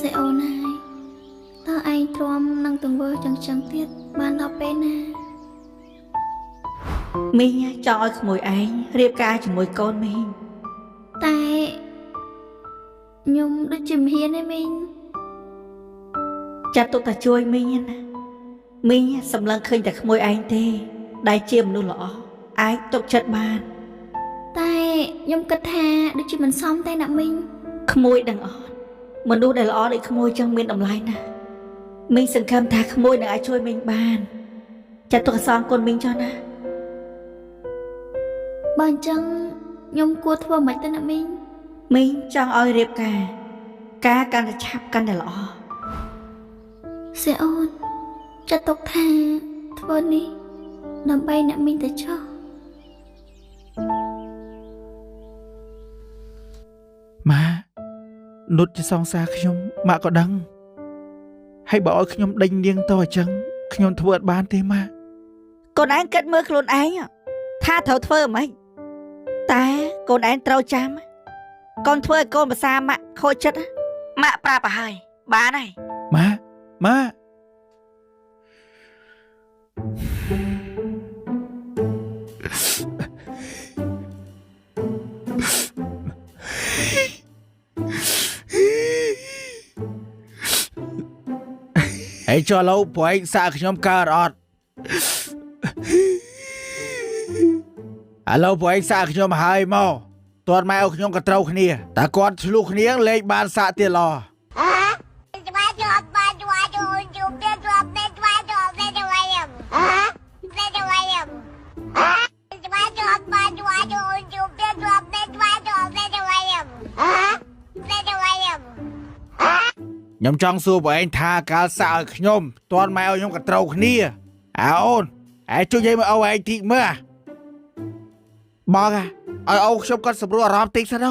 សេអូនហើយតើឯងទ្រាំនឹងទង្វើចឹងចឹងទៀតបានដល់ពេលណា មីងចង់ឲ្យក្មួយឯងរៀបការជាមួយកូនមីង តែខ្ញុំដូចជាមិនហ៊ានទេមីង ចាត់ទុកថាជួយមីងណាមីងសម្លឹងឃើញតែក្មួយឯងទេ ដែលជាមនុស្សល្អអាចទុកចិត្តបាន តែខ្ញុំគិតថាដូចជាមិនសមទេណាមីង ក្មួយដឹងអត់មនុស្សដែលល្អដូចក្មួយចឹងមានតម្លៃណាស់មីងសង្ឃឹមថាក្មួយនឹងអាចជួយមីងបានចាត់ទុកអសងគុណមីងចុះណា បើអញ្ចឹងខ្ញុំគួរធ្វើមិនទៅណាមីង មីងចង់ឲ្យរៀបការ ការកាន់តែឆាប់កាន់តែល្អ សេអូនចាត់ទុកថាធ្វើនេះដើម្បីអ្នកមីងទៅចុះ ម៉ានុតជាសង្សារខ្ញុំម៉ាក់ក៏ដឹងហើយបើឲ្យខ្ញុំដេញនាងទៅអញ្ចឹងខ្ញុំធ្វើអត់បានទេម៉ាក់ កូនឯងគិតមើលខ្លួនឯងថាត្រូវធ្វើម៉េចតែកូនឯងត្រូវចាំកូនធ្វើឲ្យកូនប្រសាម៉ាក់ខូចចិត្តម៉ាក់ប្រាប់ឲ្យហើយបានហើយ ម៉ាក់ម៉ាក់ហើយចុះឥឡូវប្រឯងសាកខ្ញុំកើតអត់ឥឡូវប្រឯងសាកខ្ញុំហើយមកទាត់ម៉ែឲ្យខ្ញុំក៏ត្រូវគ្នាតែគាត់ឆ្លោះគ្នាលេងបានសាកទៀតឡ ខ្ញុំចង់សួរបងឯងថាកាលសាក់ឲ្យខ្ញុំទាន់ម៉ែឲ្យខ្ញុំក៏ត្រូវគ្នាអើអូនឯងជួយនិយាយមកអូឯងតិចមើលបងឲ្យអូខ្ញុំគាត់សម្រួលអារម្មណ៍តិចសិនទៅ